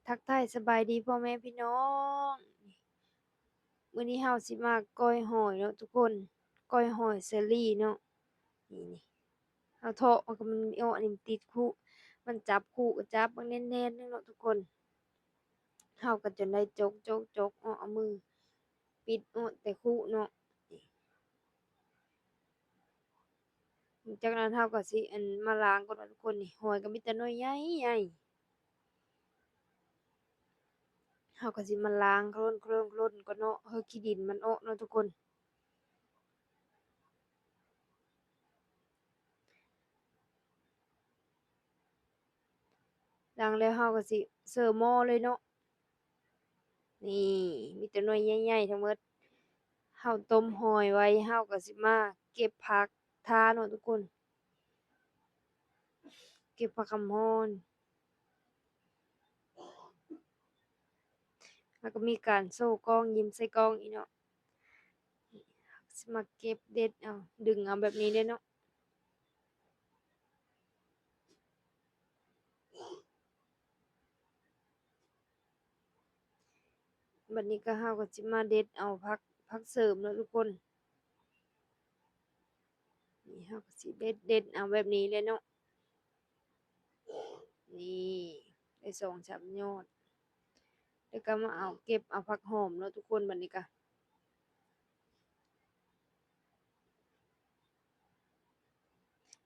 ທັກທາຍສະບາຍດີພໍ່ແມ່ພີ່ນ້ອງ. ມື້ນີ້ເຮົາຊິມາກ້ອຍຫອຍເນາະທຸກຄົນ, ກ້ອຍຫອຍເຊີຣີເນາະ. ນີ້ໆ ເຮົາເທາະມັນກໍ ມັນເອາະນີ້ມັນຕິດຄຸ, ມັນຈັບຄຸກໍຈັບມັນແໜ້ນໆ ໜຶ່ງເນາະທຸກຄົນ. ເຮົາກໍຈົນໄດ້ຈົກໆໆ ເອາະ ເອົາມືປິດເອາະແຕ່ຄຸເນາະ. ຈາກນັ້ນເຮົາກໍຊິ ອັນ ມາລ້າງກ່ອນເນາະທຸກຄົນ. ນີ້ ຫອຍກໍມີແຕ່ໜ່ວຍໃຫຍ່ໆ. ເຮົາກໍຊິມາລ້າງໂຄລນໆໆກ່ອນເນາະ, ເຮີຂີ້ດິນມັນອອກເນາະທຸກຄົນ. ລ້າງແລ້ວເຮົາກໍຊິເສີໝໍ້ເລີຍເນາະ. ນີ້ ມີແຕ່ໜ່ວຍໃຫຍ່ໆທັງໝົດ. ເຮົາຕົ້ມຫອຍໄວ້ ເຮົາກໍຊິມາເກັບຜັກທາເນາະທຸກຄົນ, ເກັບຜັກຫອມຫອນ. ແລ້ວກໍມີການໂຊກ້ອງ ຍິ້ມໃສ່ກ້ອງອີກເນາະ. ຊິມາເກັບເດັດເອົາ ດຶງເອົາແບບນີ້ເດ້ເນາະ. ບັດນີ້ກໍ ເຮົາກໍຊິມາເດັດເອົາຜັກ ຜັກເສີມເນາະທຸກຄົນ. ນີ້ເຮົາກໍຊິເດັດ ເດັດເອົາແບບນີ້ແຫຼະເນາະ. ນີ້ ໄດ້ສອງສາມຍອດ ແລ້ວກໍມາເອົາ ເກັບເອົາຜັກຫອມເນາະທຸກຄົນ. ບັດນີ້ກໍ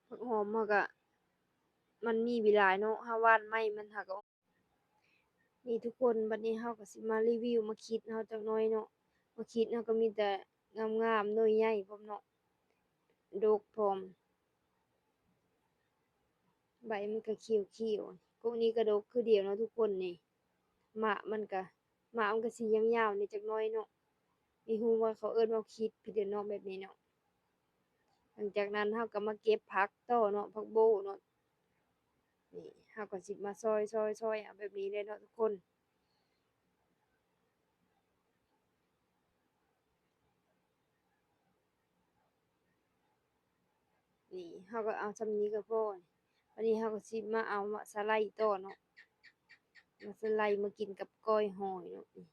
ຜັກຫອມເຮົາກໍ ມັນມີບໍ່ຫຼາຍເນາະ, ເຮົາຫວ່ານໃໝ່ມັນຫາກໍ ນີ້ທຸກຄົນ, ບັດນີ້ເຮົາກໍຊິມາຣີວິວໝາກຂິດເຮົາຈັກໜ້ອຍເນາະ. ໝາກຂິດເຮົາກໍມີແຕ່ງາມໆ ໜ່ວຍໃຫຍ່ພ້ອມເນາະ, ດົກພ້ອມ, ໃບມັນກໍຂຽວໆ. ກົກນີ້ກໍດົກຄືດຽວເນາະທຸກຄົນ. ນີ້ ໝາກມັນກໍ ໝາກມັນກໍຊິຍາວໆ ແດ່ຈັກໜ້ອຍເນາະ. ບໍ່ຮູ້ວ່າເຂົາເອີ້ນໝາກຂິດຜິດເນາະ ແບບນີ້ເນາະ. ຫຼັງຈາກນັ້ນເຮົາກໍມາເກັບຜັກຕໍ່ເນາະ, ຜັກໂບ້ເນາະ. ນີ້ ເຮົາກໍຊິມາຊອຍໆໆ ເອົາແບບນີ້ເລີຍເນາະທຸກຄົນ. ນີ້ ເຮົາກໍເອົາຊ່ຳນີ້ກໍພໍ. ບັດນີ້ເຮົາກໍຊິມາເອົາໝາກສະໄລຕໍ່ເນາະ, ໝາກສະໄລມາກິນກັບກ້ອຍຫອຍເນາະ. ນີ້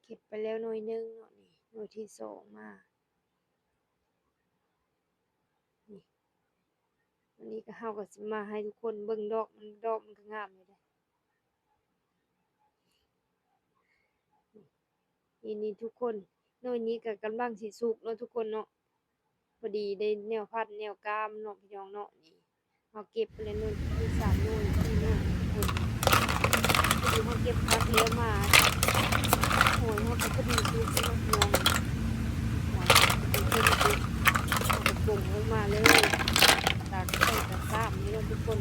ເກັບໄປແລ້ວໜ່ວຍໜຶ່ງເນາະ, ນີ້ໜ່ວຍທີສອງມາ. ນີ້ ວັນນີ້ກໍ ເຮົາກໍຊິມາໃຫ້ທຸກຄົນເບິ່ງດອກມັນ, ດອກມັນກໍງາມຢູ່ເດ້. ນີ້ ນີ້ທຸກຄົນ, ໜ່ວຍນີ້ກໍກຳລັງຊິສຸກເນາະທຸກຄົນເນາະ. ພໍດີໄດ້ແນວພັນແນວກ້າມເນາະພີ່ນ້ອງເນາະ. ນີ້ ເຮົາເກັບໄປແລ້ວໜ່ວຍ ສາມໜ່ວຍ ສີ່ໜ່ວຍທຸກຄົນ. ພໍດີເຮົາເກັບຜັກແລ້ວມາ, ໂອ້ຍ ເຮົາກໍພໍດີສຸກເນາະພີ່ນ້ອງ. ໂອ້ຍ ເຮົາກໍປົງລົງມາເລີຍ, ຕັກໃສ່ກະຊາມນີ້ເນາະທຸກຄົນ.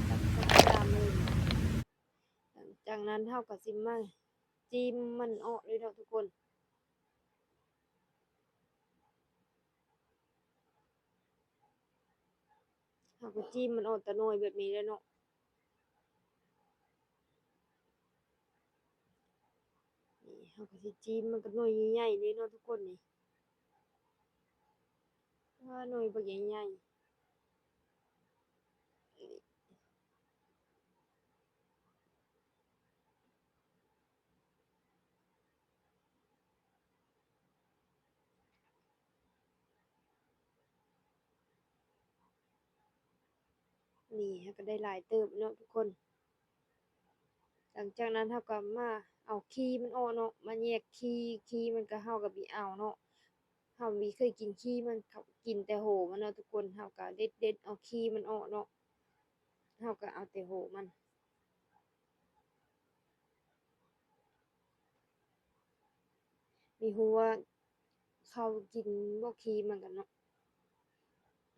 ຕັກໃສ່ກະຊາມເລີຍ. ຫຼັງຈາກນັ້ນເຮົາກໍຊິມາຈີ້ມມັນອອກເລີຍເນາະທຸກຄົນ. ເຮົາກໍຈີ້ມມັນອອກແຕ່ໜ່ວຍແບບນີ້ແຫຼະເນາະ. ນີ້ ເຮົາກໍຊິຈີ້ມມັນກັບໜ່ວຍໃຫຍ່ໆເລີຍເນາະທຸກຄົນ. ນີ້ ວ້າ ໜ່ວຍບັກໃຫຍ່ໆ. ນີ້ ເຮົາກໍໄດ້ຫຼາຍເຕີບເນາະທຸກຄົນ. ຫຼັງຈາກນັ້ນເຮົາກໍມາເອົາຂີ້ມັນອອກເນາະ, ມາແຍກຂີ້, ຂີ້ມັນກໍ ເຮົາກໍບໍ່ເອົາເນາະ. ເຮົາບໍ່ເຄີຍກິນຂີ້ມັນ, ເຮົາກິນແຕ່ໂຫມັນເນາະທຸກຄົນ. ເຮົາກໍເດັດໆເອົາຂີ້ມັນອອກເນາະ, ເຮົາກໍເອົາແຕ່ໂຫມັນ. ບໍ່ຮູ້ວ່າເຂົາກິນບໍ່ ຂີ້ມັນກັນເນາະ,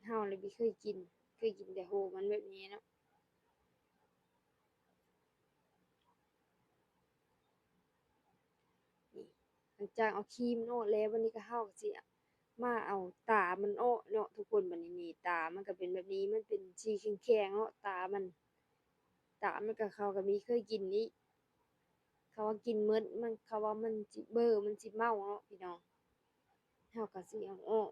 ເຮົາລະບໍ່ເຄີຍກິນ, ເຄີຍກິນແຕ່ໂຫມັນແບບນີ້ເນາະ. ນີ້ ຫຼັງຈາກເອົາຂີ້ມັນອອກແລ້ວ, ບັດນີ້ກໍເຮົາກໍຊິມາເອົາຕາມັນອອກເນາະທຸກຄົນ. ບັດນີ້ນີ້ ຕາມັນກໍເປັນແບບນີ້, ມັນເປັນສີແຂງໆເນາະ ຕາມັນ. ຕາມັນກໍ ເຂົາກໍບໍ່ເຄີຍກິນນີ້, ເຂົາວ່າກິນໝົດມັນ, ເຂົາວ່າມັນຊິເບີ ມັນຊິເມົາເນາະພີ່ນ້ອງ. ເຮົາກໍຊິເອົາອອກ.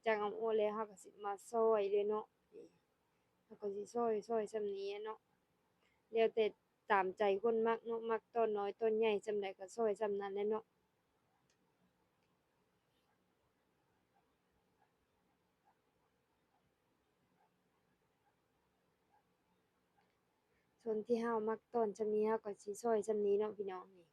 ຈາກເອົາອອກແລ້ວ ເຮົາກໍຊິມາຊອຍເລີຍເນາະ. ນີ້ ເຮົາກໍຊິຊອຍ ຊອຍສ່ຳນີ້ເນາະ ແລ້ວແຕ່ຕາມໃຈຄົນມັກເນາະ, ມັກຕອນນ້ອຍຕອນໃຫຍ່ສ່ຳໃດກໍຊອຍສ່ຳນັ້ນແຫຼະເນາະ. ສ່ວນທີ່ເຮົາມັກຕອນສ່ຳນີ້ ເຮົາກໍຊິຊອຍສ່ຳນີ້ເນາະພີ່ນ້ອງ. ນີ້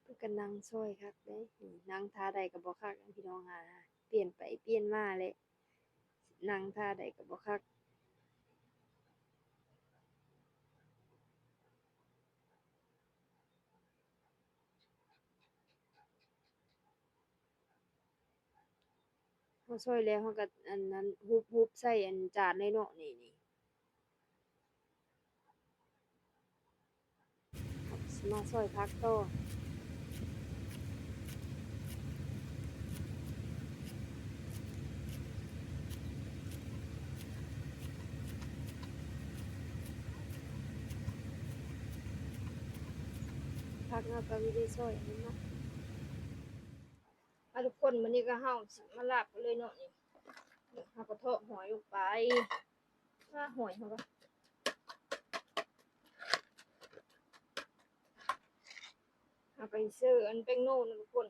ເພິ່ນກໍນັ່ງຊອຍຄັກເດ້. ນີ້ ນັ່ງທ່າໃດກໍບໍ່ຄັກ ພີ່ນ້ອງ ຫາ ປ່ຽນໄປປ່ຽນມາແຫຼະ, ນັ່ງທ່າໃດກໍບໍ່ຄັກ. ເຮົາຊອຍແລ້ວ ເຮົາກໍ ອັນນັ້ນ ຫຸບ ຫຸບໃສ່ ອັນ ຈານເລີຍເນາະ. ນີ້ ນີ້ ເຮົາຊິມາຊອຍຜັກຕໍ່. ຜັກເຮົາກໍມີໄດ້ຊອຍອັນນີ້ເນາະ. ອ່າ ທຸກຄົນ ມື້ນີ້ກໍເຮົາຊິມາລາບກັນເລີຍເນາະ. ນີ້ ເຮົາກໍເທາະຫອຍລົງໄປ. ອ່າ ຫອຍເຮົາກໍ ເຮົາກໍຊິເຊີອັນແປ້ງໂນ່ເນາະທຸກຄົນ.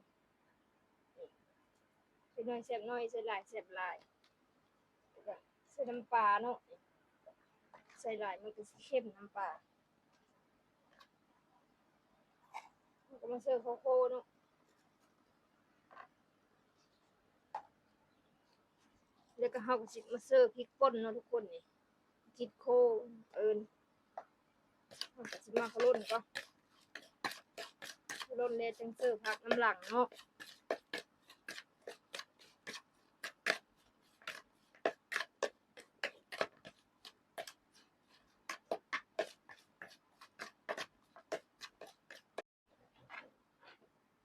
ນີ້ ໃສ່ໜ້ອຍແຊບໜ້ອຍ ໃສ່ຫຼາຍແຊບຫຼາຍ. ແລ້ວກໍໃສ່ນ້ຳປາເນາະ, ໃສ່ຫຼາຍມັນກໍຊິເຄັມນ້ຳປາ. ເຮົາກໍມາເຊີໂຄໂຄ່ເນາະ, ແລ້ວກໍເຮົາກໍຊິມາເຊີພິກປົ່ນເນາະທຸກຄົນ. ນີ້ ຈິດໂຄເອີ້ນ. ເຮົາກໍຊິມາຂະຫຼົ່ນກ່ອນ, ຂະຫຼົ່ນແລ້ວຈັ່ງເຊີຜັກນຳຫຼັງເນາະ.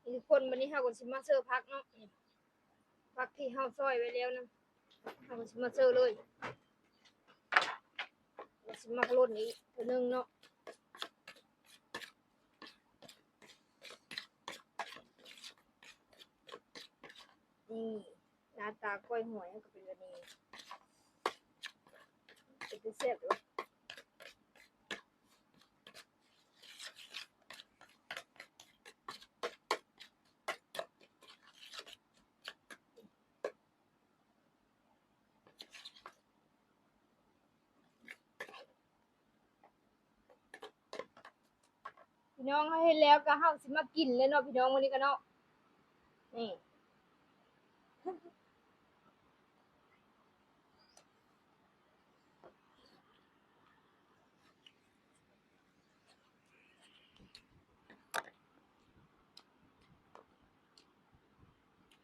ນີ້ທຸກຄົນ, ບັດນີ້ເຮົາກໍຊິມາເຊີຜັກເນາະ. ນີ້ ຜັກທີ່ເຮົາຊອຍໄວ້ແລ້ວນະ ເຮົາກໍຊິມາເຊີເລີຍ. ກໍຊິມາຂະຫຼົ່ນອີກເທື່ອໜຶ່ງເນາະ. ນີ້ ໜ້າຕາກ້ອຍຫອຍເຮົາກໍເປັນແບບນີ້, ເປັນຕາແຊບຢູ່. ພີ່ນ້ອງ ເຮົາເຮັດແລ້ວກໍເຮົາຊິມາກິນເລີຍເນາະ ພີ່ນ້ອງ, ມື້ນີ້ກໍເນາະ. ນີ້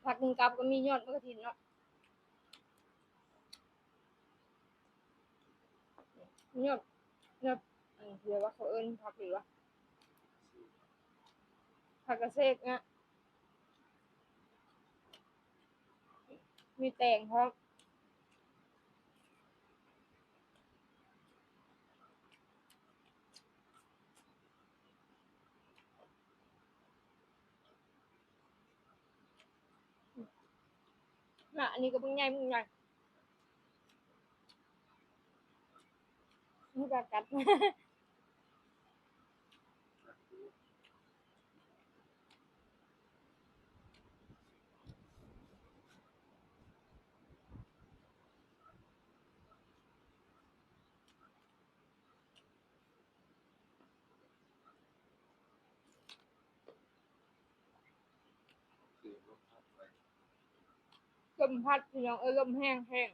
ຜັກກິນກັບກໍມີຍອດໝາກກະທິນເນາະ. ຍອດ ຍອດ ອັນ ເຂົາເອີ້ນຜັກຫຍັງວະ? ຜັກກະເສກນະ, ມີແຕງພ້ອມ. ນະ ອັນນີ້ກໍບັກໃຫຍ່ ບັກໃຫຍ່ ມັນກໍກັດ. ລົມພັດ ພີ່ນ້ອງເອີຍ, ລົມແຮງແຮງ.